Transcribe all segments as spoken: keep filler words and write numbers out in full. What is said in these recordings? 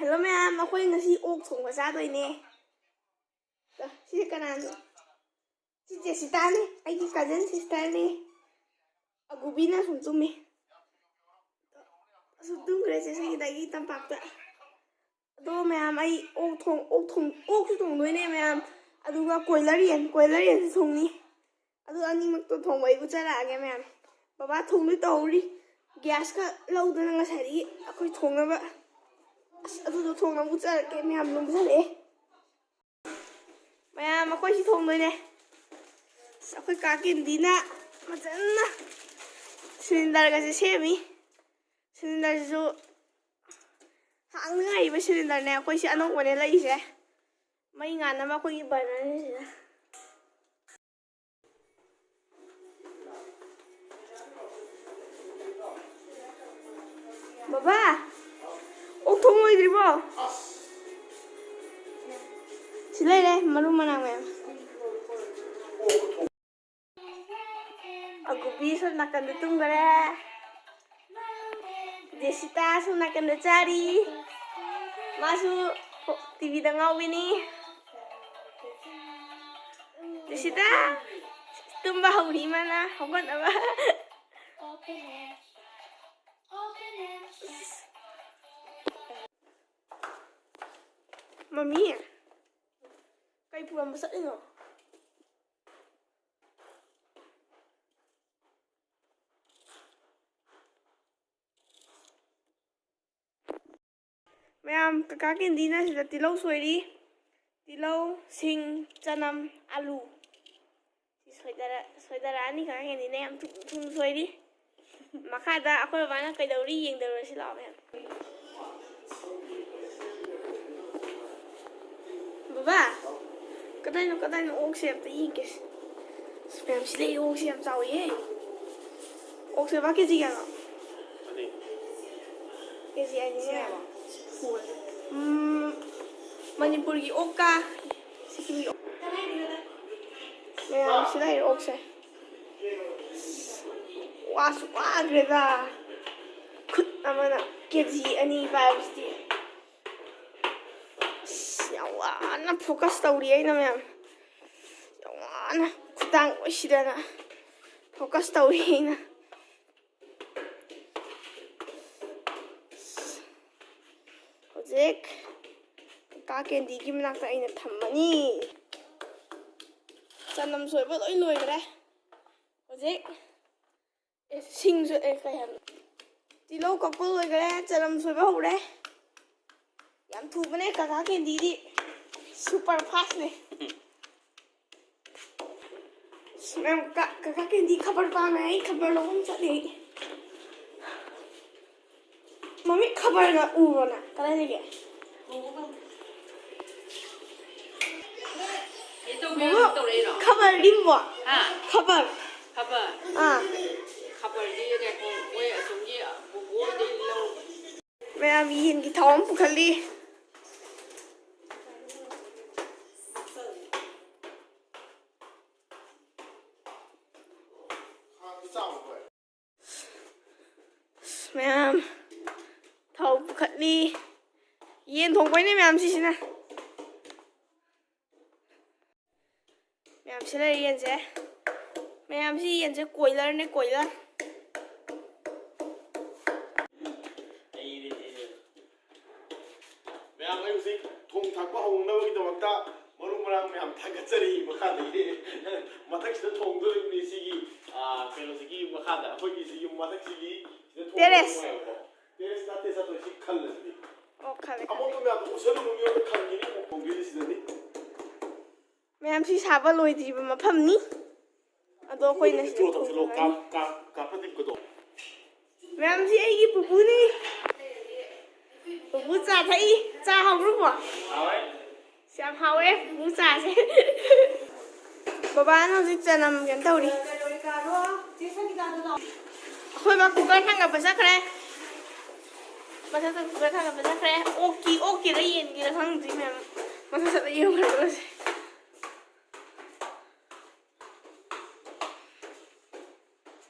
Hello ꯃꯌꯥꯝ, ꯑꯩꯈꯣꯏ ꯉꯁꯤ ꯑꯣꯛ ꯊꯣꯡꯕ ꯆꯥꯗꯣꯏꯅꯦ꯫ ꯁꯤ ꯀꯅꯥꯅꯣ? ꯁꯤ ꯖꯦꯁꯤꯇꯥꯅꯤ, ꯑꯩꯒꯤ ꯀꯖꯟ ꯁꯤꯁꯇꯔꯅꯤ꯫ ꯑꯒꯨꯕꯤꯅ ꯁꯨꯝ ꯇꯨꯝꯃꯤ꯫ ꯑꯁꯨꯝ ꯇꯨꯝꯈ꯭ꯔꯦ ꯆꯦ ꯁꯤꯒꯤꯗꯒꯤ ꯇꯝꯄꯥꯛꯇ꯫ ꯑꯗꯣ ꯃꯌꯥꯝ, ꯑꯩ ꯑꯣꯛ ꯊꯣꯡ ꯑꯣꯛ ꯊꯣꯡ ꯑꯣꯛꯁꯨ ꯊꯣꯡꯗꯣꯏꯅꯦ ꯃꯌꯥꯝ, ꯑꯗꯨꯒ ꯀꯣꯏꯂꯔ ꯌꯦꯟ ꯀꯣꯏꯂꯔ ꯌꯦꯟꯁꯨ ꯊꯣꯡꯅꯤ꯫ ꯑꯗꯨ ꯑꯅꯤꯃꯛꯇꯣ ꯊꯣꯡꯕ ꯑꯩ ꯎꯠꯆꯔꯛꯑꯒꯦ ꯃꯌꯥꯝ꯫ ꯕꯕꯥ ꯊꯣꯡꯗꯣꯏ ꯇꯧꯍꯧꯔꯤ꯫ ꯒ꯭ꯌꯥꯁꯀ ꯂꯧꯗꯅ ꯉꯁꯥꯏꯗꯒꯤ ꯑꯩꯈꯣꯏ ꯊꯣꯡꯅꯕ꯫ ꯑꯁ, ꯑꯗꯨꯗꯣ ꯊꯣꯡꯅꯕ ꯎꯠꯆꯔꯛꯀꯦ ꯃꯌꯥꯝ, ꯂꯨꯝꯁꯜꯂꯛꯑꯦ꯫ ꯃꯌꯥꯝ, ꯑꯩꯈꯣꯏ ꯁꯤ ꯊꯣꯡꯗꯣꯏꯅꯦ꯫ ꯑꯁ, ꯑꯩꯈꯣꯏ ꯀꯥ ꯀꯦꯟꯗꯤꯅ ꯐꯖꯅ ꯁꯤꯂꯤꯟꯗꯔꯒꯁꯦ ꯁꯦꯝꯃꯤ꯫ ꯁꯤꯂꯤꯟꯗꯔꯁꯤꯁꯨ ꯍꯥꯡꯅꯤꯡꯉꯥꯏꯕ ꯁꯤꯂꯤꯟꯗꯔꯅꯦ꯫ ꯑꯩꯈꯣꯏꯁꯦ ꯑꯅꯧꯕꯅꯦ ꯂꯩꯁꯦ꯫ ꯃꯩ ꯉꯥꯟꯅꯕ ꯑꯩꯈꯣꯏꯒꯤ ꯕꯔꯅꯔꯅꯦ ꯁꯤꯅ꯫ ꯕꯕꯥ, ꯑꯣꯛ ꯊꯣꯡ ꯂꯣꯏꯗ꯭ꯔꯤꯕꯣ? ꯁꯤ ꯂꯩꯔꯦ, ꯃꯔꯨ ꯃꯔꯥꯡ ꯃꯌꯥꯝ꯫ ꯑꯒꯨꯕꯤ ꯁꯣꯝ ꯅꯥꯀꯟꯗ ꯇꯨꯝꯈꯔꯦ꯫ ꯖꯦꯁꯤꯇꯥ ꯁꯣꯝ ꯅꯥꯀꯟꯗ ꯆꯥꯔꯤ꯫ ꯃꯥꯁꯨ ꯇꯤꯚꯤꯗ ꯉꯥꯎꯕꯤꯅꯤ꯫ ꯖꯦꯁꯤꯇꯥ ꯇꯨꯝꯕ ꯍꯧꯔꯤ ꯃꯥꯅ ꯍꯧꯒꯠꯅꯕ꯫ ꯃꯃꯤ, ꯀꯩ ꯄꯨꯔꯝꯕ ꯆꯠꯂꯤꯅꯣ? ꯃꯌꯥꯝ, ꯀꯀꯥ ꯀꯦꯟꯗꯤꯅ ꯁꯤꯗ ꯇꯤꯜꯍꯧ ꯁꯣꯏꯔꯤ꯫ ꯇꯤꯜꯍꯧ, ꯁꯤꯡ, ꯆꯅꯝ, ꯑꯂꯨ꯫ ꯁꯤ ꯁꯣꯏꯗꯔ-, ꯁꯣꯏꯗꯔꯛꯑꯅꯤ ꯀꯀꯥ ꯀꯦꯟꯗꯤꯅ ꯌꯥꯝ ꯊꯨ-, ꯊꯨꯅ ꯁꯣꯏꯔꯤ꯫ ꯃꯈꯥꯗ ꯑꯩꯈꯣꯏ ꯕꯕꯥꯅ ꯀꯩꯗꯧꯔꯤ ꯌꯦꯡꯗꯔꯨꯔꯁꯤ ꯂꯥꯛꯑꯣ ꯃꯌꯥꯝ꯫ ꯕꯕꯥ, ꯀꯗꯥꯏꯅꯣ, ꯀꯗꯥꯏꯅꯣ ꯑꯣꯛꯁꯦ ꯑꯝꯇ ꯌꯦꯡꯒꯦ꯫ ꯑꯁ, ꯃꯌꯥꯝ ꯁꯤ ꯂꯩ, ꯑꯣꯛꯁꯦ ꯌꯥꯝ ꯆꯥꯎꯋꯤꯍꯦ꯫ ꯑꯣꯛꯁꯦ ꯕꯕꯥ ꯀꯦꯖꯤ ꯀꯌꯥꯅꯣ? ꯀꯦꯖꯤ ꯑꯅꯤꯅꯦ꯫ ꯎꯝ, ꯃꯅꯤꯄꯨꯔꯒꯤ ꯑꯣꯛꯀ ꯁꯤꯀꯤꯝꯒꯤ ꯑꯣꯛ꯫ ꯃꯌꯥꯝ ꯁꯤ ꯂꯩꯔꯦ ꯑꯣꯛꯁꯦ꯫ ꯋꯥꯁꯨ ꯋꯥꯈ꯭ꯔꯦꯗ꯫ ꯈꯨꯠ ꯑꯃꯅ ꯀꯦꯖꯤ ꯑꯅꯤ ꯄꯥꯏꯕꯁꯤꯗꯤ꯫ ꯋꯥꯅ ꯐꯣꯀꯁ ꯇꯧꯔꯤ ꯑꯩꯅ, ꯃꯌꯥꯝ꯫ ꯌꯥꯝ ꯋꯥꯅ ꯈꯨꯗꯥꯡ ꯂꯣꯏ ꯁꯤꯗꯅ ꯐꯣꯀꯁ ꯇꯧꯔꯤ ꯑꯩꯅ꯫ ꯍꯧꯖꯤꯛ ꯀꯥ ꯀꯦꯟꯗꯤꯒꯤ ꯃꯅꯥꯛꯇ ꯑꯩꯅ ꯊꯝꯃꯅꯤ꯫ ꯆꯅꯝ ꯁꯣꯏꯕ ꯂꯣꯏ ꯂꯣꯏꯈ꯭ꯔꯦ꯫ ꯍꯧꯖꯤꯛ ꯑꯦ, ꯁꯤꯡꯁꯨ, ꯑꯦ, ꯀꯩ ꯍꯥꯏꯕ? ꯇꯤꯜꯍꯧ ꯀꯛꯄ ꯂꯣꯏꯈ꯭ꯔꯦ, ꯆꯅꯝ ꯁꯣꯏꯕ ꯍꯧꯔꯦ꯫ ꯌꯥꯝ ꯊꯨꯕꯅꯦ ꯀꯀꯥ ꯀꯦꯟꯗꯤꯗꯤ꯫ ꯁꯨꯄꯔ ꯐꯥꯁꯅꯦ꯫ ꯃꯌꯥꯝ ꯀ-, ꯀꯀꯥ ꯀꯦꯟꯗꯤ ꯈꯕꯔ ꯄꯥꯝꯃꯦ, ꯑꯩ ꯈꯕꯔ ꯂꯧꯕ ꯆꯠꯂꯤ꯫ ꯃꯃꯤ ꯈꯕꯔꯒ ꯎꯕ꯭ꯔꯣ ꯅꯪ? ꯀꯗꯥꯏ ꯂꯩꯒꯦ? ꯕꯨꯕꯣꯛ, ꯈꯕꯔꯗꯤ ꯎꯕ꯭ꯔꯣ? ꯍꯥ? ꯈꯕꯔ꯫ ꯈꯕꯔ? ꯑꯥ꯫ ꯈꯕꯔꯗꯤ ꯉꯥꯏꯈꯣ, ꯃꯣꯏ ꯑꯁꯣꯝꯒꯤ ꯕꯨꯕꯣꯛ ꯍꯣꯏꯗꯩ ꯂꯧ꯫ ꯃꯌꯥꯝ ꯌꯦꯟꯒꯤ ꯊꯥꯎ ꯑꯃ ꯄꯨꯈꯠꯂꯤ꯫ ꯃꯌꯥꯝ ꯊꯥꯎ ꯄꯨꯈꯠꯂꯤ꯫ ꯌꯦꯟ ꯊꯣꯡꯕꯩꯅꯦ ꯃꯌꯥꯝ ꯁꯤꯁꯤꯅ꯫ ꯃꯌꯥꯝ ꯁꯤ ꯂꯩꯔꯦ ꯌꯦꯟꯁꯦ꯫ ꯃꯌꯥꯝ ꯁꯤ ꯌꯦꯟꯁꯦ ꯀꯣꯏꯂꯔꯅꯦ, ꯀꯣꯏꯂꯔ꯫ ꯃꯌꯥꯝ, ꯑꯩ ꯍꯧꯖꯤꯛ ꯊꯣꯡ ꯊꯥꯛꯄ ꯍꯧꯅꯅꯕꯒꯤꯗꯃꯛꯇ ꯃꯔꯨ ꯃꯔꯥꯡ ꯃꯌꯥꯝ ꯊꯥꯒꯠꯆꯔꯤ꯫ ꯃꯈꯥꯗꯒꯤ ꯃꯊꯛꯁꯤꯗ ꯊꯣꯡꯗꯣꯔꯤꯕꯅꯤ꯫ ꯁꯤꯒꯤ, ꯑ, ꯀꯩꯅꯣꯁꯤꯒꯤ ꯃꯈꯥꯗ, ꯑꯩꯈꯣꯏꯒꯤ ꯁꯤꯒꯤ ꯃꯊꯛꯁꯤꯒꯤ ꯁꯤꯗ ꯊꯣꯡꯕ ꯇꯦꯔꯦꯁ꯫ ꯅꯨꯡꯉꯥꯏꯕꯀꯣ꯫ ꯇꯦꯔꯦꯁ ꯅꯠꯇꯦ, ꯆꯠꯇꯣꯏ ꯁꯤ ꯈꯜꯂꯁꯤꯗꯤ꯫ ꯑꯣ, ꯈꯜꯂꯦ, ꯈꯜꯂꯦ꯫ ꯑꯃꯣꯠꯄ ꯃꯌꯥꯝꯗꯣ ꯎꯁꯜꯂꯨꯅꯨ, ꯃꯤꯉꯣꯟꯗ ꯈꯟꯈꯤꯅꯤ, ꯊꯣꯡꯗꯣꯏꯁꯤ ꯁꯤꯗꯗꯤ꯫ ꯃꯌꯥꯝ ꯁꯤ ꯁꯥꯕ ꯂꯣꯏꯗ꯭ꯔꯤꯕ ꯃꯐꯝꯅꯤ꯫ ꯑꯗꯣ ꯑꯩꯈꯣꯏꯅ ꯁꯤꯗ ꯇꯧꯁꯤꯜꯂꯣ, ꯊꯣꯡꯉꯅꯤ꯫ ꯀꯥꯞ-, ꯀꯥꯞ-, ꯀꯥꯞꯄ ꯇꯤꯞꯀꯗꯣ꯫ ꯃꯌꯥꯝꯁꯤ ꯑꯩꯒꯤ ꯄꯨꯄꯨꯅꯤ꯫ ꯄꯨꯄꯨ ꯆꯥ ꯊꯛꯏ꯫ ꯆꯥ ꯍꯥꯎꯕ꯭ꯔꯣ, ꯄꯨꯄꯨ? ꯍꯥꯎꯋꯦ꯫ ꯌꯥꯝ ꯍꯥꯎꯋꯦ ꯄꯨꯄꯨ ꯆꯥꯁꯦ꯫ ꯕꯕꯥꯅ ꯍꯧꯖꯤꯛ ꯆꯅꯝ ꯀꯩꯅꯣ ꯇꯧꯔꯤ꯫ ꯑꯩꯈꯣꯏ ꯕꯥ ꯀꯨꯀꯔ ꯊꯥꯡꯒꯠꯄ ꯆꯠꯈ꯭ꯔꯦ꯫ ꯃꯊꯛꯇ ꯀꯨꯀꯔ ꯊꯥꯡꯒꯠꯄ ꯆꯠꯈ꯭ꯔꯦ꯫ ꯑꯣꯛꯀꯤ, ꯑꯣꯛꯀꯤꯔ ꯌꯦꯟꯒꯤꯔ ꯈꯪꯗ꯭ꯔꯤ ꯃꯌꯥꯝ꯫ ꯃꯊꯛꯇ ꯌꯦꯡꯈ꯭ꯔꯁꯦ꯫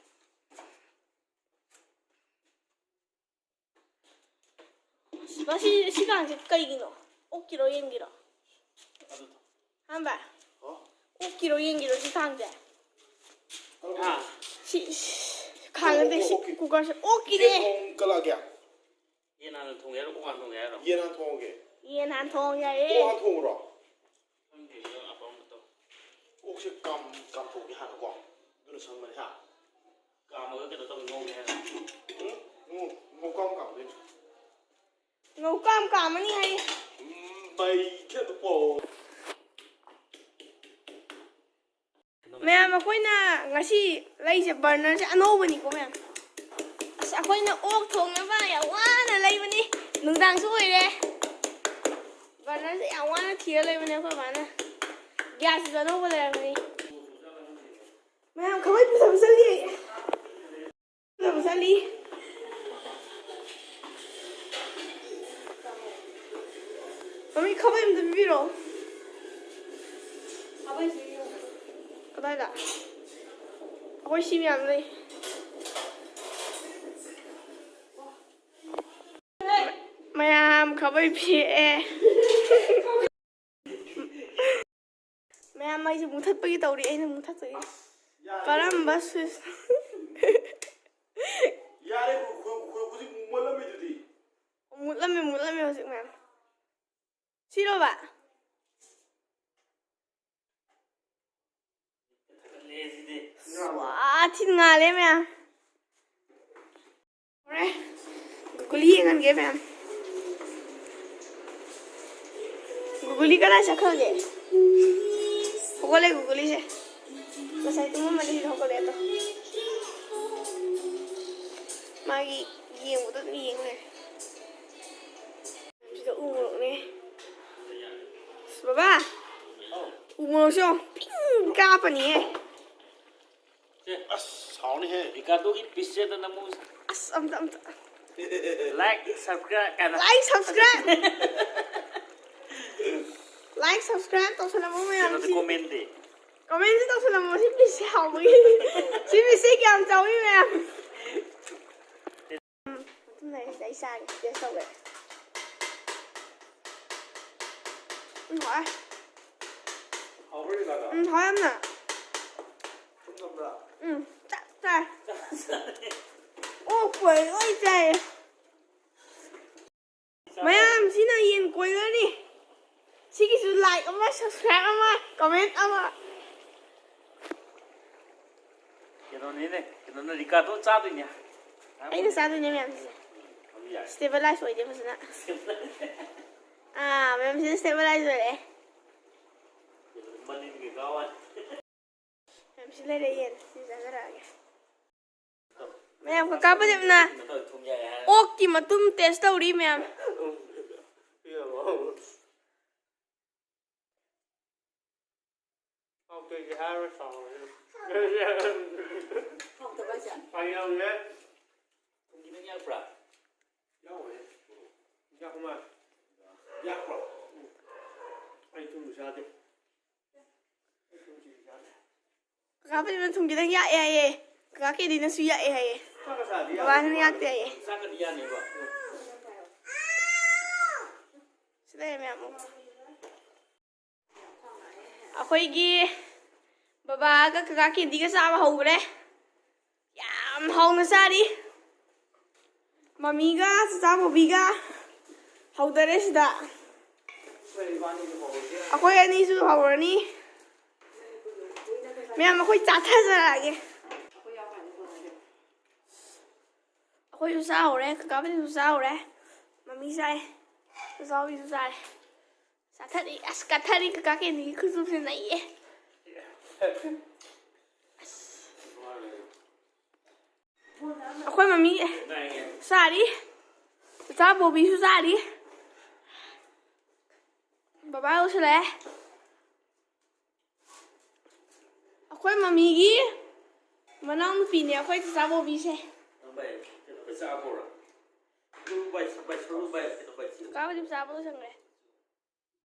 ꯃꯁꯤ, ꯁꯤ ꯀꯥꯡꯁꯦ ꯀꯩꯒꯤꯅꯣ? ꯑꯣꯛꯀꯤꯔꯣ, ꯌꯦꯟꯒꯤꯔꯣ? ꯑꯍꯥꯟꯕ꯫ ꯑꯣ꯫ ꯑꯣꯛꯀꯤꯔꯣ ꯌꯦꯟꯒꯤꯔꯣ ꯁꯤ ꯈꯥꯡꯁꯦ? ꯍꯥ? ꯁꯤ, ꯁꯤ, ꯈꯥꯡ ꯅꯠꯇꯦ, ꯁꯤ ꯑꯣꯛꯀꯤ꯫ ꯀꯨꯀꯔꯁꯦ ꯑꯣꯛꯀꯤꯅꯦ꯫ ꯌꯦꯟ ꯊꯣꯡ ꯀꯠꯂꯛꯑꯒꯦ? ꯌꯦꯟ ꯍꯥꯟꯅ ꯊꯣꯡꯒꯦ ꯍꯥꯏꯔꯣ? ꯑꯣꯛ ꯍꯥꯟꯅ ꯊꯣꯡꯒꯦ ꯍꯥꯏꯔꯣ? ꯌꯦꯟ ꯍꯥꯟꯅ ꯊꯣꯡꯉꯒꯦ꯫ ꯌꯦꯟ ꯍꯥꯟꯅ ꯊꯣꯡꯉꯦ ꯌꯥꯏꯌꯦ꯫ ꯑꯣꯛ ꯍꯥꯟꯅ ꯊꯣꯡꯉꯨꯔꯣ? ꯈꯪꯗꯦ, ꯅꯪ ꯑꯄꯥꯝꯕ ꯇꯧ꯫ ꯑꯣꯛꯁꯦ ꯀꯥꯝ-, ꯀꯥꯝꯊꯣꯛꯀꯦ ꯍꯥꯟꯅꯀꯣ꯫ ꯑꯗꯨꯅ ꯁꯝꯕꯅꯦ, ꯍꯥ? ꯀꯥꯝꯃꯒ ꯀꯩꯅꯣ ꯇꯧꯔ ꯉꯧꯒꯦ ꯍꯥꯏꯔꯣ? ꯎꯝ? ꯉꯧ-, ꯉꯧ ꯀꯥꯝ ꯀꯥꯝꯗꯣꯏꯅꯦ꯫ ꯉꯧꯀꯥꯝ ꯀꯥꯝꯃꯅꯤ ꯍꯥꯏꯌꯦ꯫ ꯎꯝ, ꯃꯩ ꯈꯦꯠꯄ ꯄꯣ꯫ ꯃꯌꯥꯝ, ꯑꯩꯈꯣꯏꯅ ꯉꯁꯤ ꯂꯩꯁꯦ burnerꯁꯦ ꯑꯅꯧꯕꯅꯤꯀꯣ, ꯃꯌꯥꯝ꯫ ꯑꯁ, ꯑꯩꯈꯣꯏꯅ ꯑꯣꯛ ꯊꯣꯡꯅꯕ ꯌꯥꯝ ꯋꯥꯅ ꯂꯩꯕꯅꯤ꯫ ꯅꯨꯡꯗꯥꯡꯁꯨ ꯑꯣꯏꯔꯦ꯫ Burnerꯁꯦ ꯌꯥꯝ ꯋꯥꯅ ꯊꯤꯔ ꯂꯩꯕꯅꯦ ꯑꯩꯈꯣꯏ ꯕꯥꯅ꯫ Gasꯁꯤꯁꯨ ꯑꯅꯧꯕ ꯂꯩꯔꯝꯃꯤ꯫ ꯃꯌꯥꯝ, ꯈꯥꯕꯩ ꯄꯨꯊꯕ ꯆꯠꯂꯤ꯫ ꯆꯠꯂꯤ꯫ ꯃꯃꯤ, ꯈꯥꯕꯩ ꯑꯝꯇ ꯄꯤꯕꯤꯔꯛꯑꯣ꯫ ꯀꯗꯥꯏꯗ? ꯑꯩꯈꯣꯏ ꯁꯤ ꯃꯌꯥꯝ ꯂꯩ꯫ ꯃꯌꯥꯝ, ꯈꯥꯕꯩ ꯄꯤꯔꯛꯑꯦ꯫ ꯃꯌꯥꯝ, ꯃꯩꯁꯦ ꯃꯨꯊꯠꯄꯒꯤ ꯇꯧꯔꯤ, ꯑꯩꯅ ꯃꯨꯊꯠꯆꯒꯦ꯫ ꯀꯔꯝꯕ switch? ꯌꯥꯔꯦ, ꯍꯧ-, ꯍꯧ-, ꯍꯧ-, ꯍꯧꯖꯤꯛ ꯃꯨꯠꯂꯝꯃꯤꯗꯨꯗꯤ꯫ ꯃꯨꯠꯂꯝꯃꯦ, ꯃꯨꯠꯂꯝꯃꯦ ꯍꯧꯖꯤꯛ, ꯃꯌꯥꯝ꯫ ꯁꯤꯔꯣꯕ? ꯋꯥ, ꯊꯤꯅ ꯉꯥꯜꯂꯦ, ꯃꯌꯥꯝ꯫ ꯍꯣꯔꯦꯟ ꯒꯨꯂꯤ ꯌꯦꯡꯍꯟꯒꯦ, ꯃꯌꯥꯝ꯫ ꯒꯨꯂꯤ ꯀꯗꯥꯏ ꯆꯠꯈ꯭ꯔꯒꯦ? ꯍꯧꯒꯠꯂꯦ ꯒꯨꯂꯤꯁꯦ꯫ ꯉꯁꯥꯏ ꯇꯨꯝꯃꯝꯕꯅꯤ, ꯍꯧꯖꯤꯛ ꯍꯧꯒꯠꯂꯛꯑꯦ ꯑꯗꯣ꯫ ꯃꯥꯒꯤ ꯌꯦꯡꯕꯗꯣ ꯑꯗꯨꯝ ꯌꯦꯡ ꯂꯩꯔꯦ꯫ ꯁꯤꯗ ꯎ ꯃꯣꯔꯣꯛꯅꯦ꯫ ꯑꯁ, ꯕꯕꯥ! ꯎ ꯃꯣꯔꯣꯛꯁꯦ ꯌꯦꯡꯉꯣ꯫ ꯄꯤꯡ ꯀꯥꯞꯄꯅꯤꯍꯦ꯫ ꯑꯁ, ꯍꯥꯎꯅꯤꯍꯦ꯫ ꯔꯤꯀꯥꯔꯗꯣꯒꯤ pieceꯁꯦ ꯑꯝꯇ ꯅꯝꯃꯨ꯫ ꯑꯁ, ꯑꯝꯇ, ꯑꯝꯇ꯫ Like, subscribe ꯀꯥꯏꯅ꯫ Like, subscribe꯫ Like, subscribe ꯇꯧꯁꯜꯂꯝꯃꯣ ꯃꯌꯥꯝ꯫ ꯀꯩꯅꯣꯗꯤ, commentꯗꯤ? Commentꯁꯤ ꯇꯧꯁꯜꯂꯝꯃꯣ꯫ ꯁꯤ pieceꯁꯦ ꯍꯥꯎꯕꯒꯤ꯫ ꯁꯤ pieceꯁꯦ ꯀꯌꯥꯝ ꯆꯥꯎꯏ ꯃꯌꯥꯝ꯫ ꯎꯝ, ꯑꯗꯨꯝ ꯂꯩꯔꯤꯁꯤꯗ ꯑꯩ ꯆꯥꯒꯦ, taste ꯇꯧꯒꯦ꯫ ꯎꯝ, ꯍꯥꯎꯋꯦ꯫ ꯎꯝ, ꯍꯥꯎ ꯌꯥꯝꯅ꯫ ꯎꯝ, ꯆꯞ ꯆꯥꯏ꯫ ꯑꯣꯛ ꯄꯣꯏ ꯂꯣꯏ ꯆꯥꯏꯌꯦ꯫ ꯃꯌꯥꯝꯁꯤꯅ ꯌꯦꯟ ꯀꯣꯏꯂꯔꯅꯤ꯫ ꯁꯤꯒꯤꯁꯨ like ꯑꯃ, subscribe ꯑꯃ, comment ꯑꯃ꯫ ꯀꯩꯅꯣꯅꯤꯅꯦ, ꯀꯩꯅꯣꯅ ꯔꯤꯀꯥꯗꯣ ꯆꯥꯗꯣꯏꯅꯦ꯫ ꯑꯩꯅ ꯆꯥꯗꯣꯏꯅꯦ ꯃꯌꯥꯝꯁꯦ꯫ ꯑꯗꯨ ꯌꯥꯏ꯫ Stabilize ꯑꯣꯏꯗꯦ ꯐꯖꯅ꯫ ꯑꯥ, ꯃꯌꯥꯝꯁꯤꯅ stabilize ꯑꯣꯏꯔꯦ꯫ ꯃꯅꯤꯡꯒꯤ ꯀꯥꯋꯥꯅꯤ꯫ ꯃꯌꯥꯝꯁꯤ ꯂꯩꯔꯦ ꯌꯦꯟ꯫ ꯁꯤ ꯆꯥꯖꯔꯛꯑꯒꯦ꯫ ꯃꯌꯥꯝ ꯀꯀꯥ ꯄ꯭ꯔꯗꯤꯞꯅ ꯀꯩꯅꯣ ꯇꯧꯋꯦ, ꯊꯨꯝ ꯌꯥꯛꯑꯦ ꯍꯥꯏꯔꯒ꯫ ꯑꯣꯛꯀꯤ ꯃꯇꯨꯝ taste ꯇꯧꯔꯤ ꯃꯌꯥꯝ꯫ ꯍꯥꯎꯇꯦꯗꯤ ꯍꯥꯏꯔꯣꯏ, ꯁꯥꯎꯔꯦ꯫ ꯍꯥꯎꯇꯕ ꯍꯥꯏꯁꯦ? ꯐꯥꯒꯤ ꯇꯧꯅꯦ꯫ ꯊꯨꯝ ꯈꯤꯇꯪ ꯌꯥꯛꯄ꯭ꯔꯥ? ꯌꯥꯎꯋꯦ꯫ ꯌꯥꯛꯄ ꯃꯥꯜꯂꯦ꯫ ꯌꯥꯛꯄ꯭ꯔꯣ? ꯎꯝ꯫ ꯑꯩ ꯊꯨꯝ ꯆꯥꯗꯦ꯫ ꯑꯩ ꯊꯨꯝ ꯆꯤꯅꯤ ꯆꯥꯗꯦ꯫ ꯀꯀꯥ ꯄ꯭ꯔꯗꯤꯞꯅ ꯊꯨꯝ ꯈꯤꯇꯪ ꯌꯥꯛꯑꯦ ꯍꯥꯏꯌꯦ꯫ ꯀꯀꯥ ꯀꯦꯗꯤꯅꯁꯨ ꯌꯥꯛꯑꯦ ꯍꯥꯏꯌꯦ꯫ ꯆꯥꯛꯀ ꯆꯥꯗꯤ ꯌꯥꯗꯦ꯫ ꯕꯕꯥꯅ ꯌꯥꯛꯇꯦ ꯍꯥꯏꯌꯦ꯫ ꯆꯥꯛꯀꯗꯤ ꯌꯥꯅꯦꯕ꯫ ꯁꯤ ꯂꯩꯔꯦ ꯃꯌꯥꯝ ꯑꯃ꯫ ꯑꯩꯈꯣꯏꯒꯤ ꯕꯕꯥꯒ ꯀꯀꯥ ꯀꯦꯟꯗꯤꯒ ꯆꯥꯕ ꯍꯧꯈ꯭ꯔꯦ꯫ ꯌꯥꯝ ꯍꯥꯎꯅ ꯆꯥꯔꯤ꯫ ꯃꯃꯤꯒ ꯆꯆꯥ ꯕꯣꯕꯤꯒ ꯍꯧꯗꯔꯦ ꯁꯤꯗ꯫ ꯑꯩꯈꯣꯏ ꯑꯅꯤꯁꯨ ꯍꯧꯔꯅꯤ꯫ ꯃꯌꯥꯝ ꯑꯩꯈꯣꯏ ꯆꯥꯊꯖꯔꯛꯑꯒꯦ꯫ ꯑꯩꯈꯣꯏꯁꯨ ꯆꯥꯍꯧꯔꯦ, ꯀꯀꯥ ꯕꯤꯅꯨꯁꯨ ꯆꯥꯍꯧꯔꯦ꯫ ꯃꯃꯤ ꯆꯥꯏ꯫ ꯆꯆꯥ ꯕꯣꯕꯤꯁꯨ ꯆꯥꯔꯦ꯫ ꯆꯥꯊꯔꯤ꯫ ꯑꯁ, ꯀꯠꯊꯔꯤ꯫ ꯀꯀꯥ ꯀꯦꯟꯗꯤꯒꯤ ꯈꯨꯆꯨꯁꯦ ꯅꯩꯌꯦ꯫ ꯑꯁ꯫ ꯑꯩꯈꯣꯏ ꯃꯃꯤ ꯆꯥꯔꯤ꯫ ꯆꯆꯥ ꯕꯣꯕꯤꯁꯨ ꯆꯥꯔꯤ꯫ ꯕꯕꯥ ꯂꯣꯏꯁꯤꯜꯂꯛꯑꯦ꯫ ꯑꯩꯈꯣꯏ ꯃꯃꯤꯒꯤ ꯃꯅꯥꯎꯅꯨꯄꯤꯅꯦ ꯑꯩꯈꯣꯏ ꯆꯆꯥ ꯕꯣꯕꯤꯁꯦ꯫ ꯅꯪ ꯚꯥꯏ, ꯀꯩꯅꯣ, ꯄꯩꯁꯥ ꯍꯥꯞꯄꯧꯔꯥ? ꯑꯗꯨ ꯚꯥꯏ, ꯚꯥꯏ, ꯁꯔꯨ ꯚꯥꯏ, ꯀꯩꯅꯣ, ꯚꯥꯏ, ꯁꯤ꯫ ꯀꯀꯥ ꯕꯤꯅꯨ ꯆꯥꯕ ꯂꯣꯏꯁꯟꯈ꯭ꯔꯦ꯫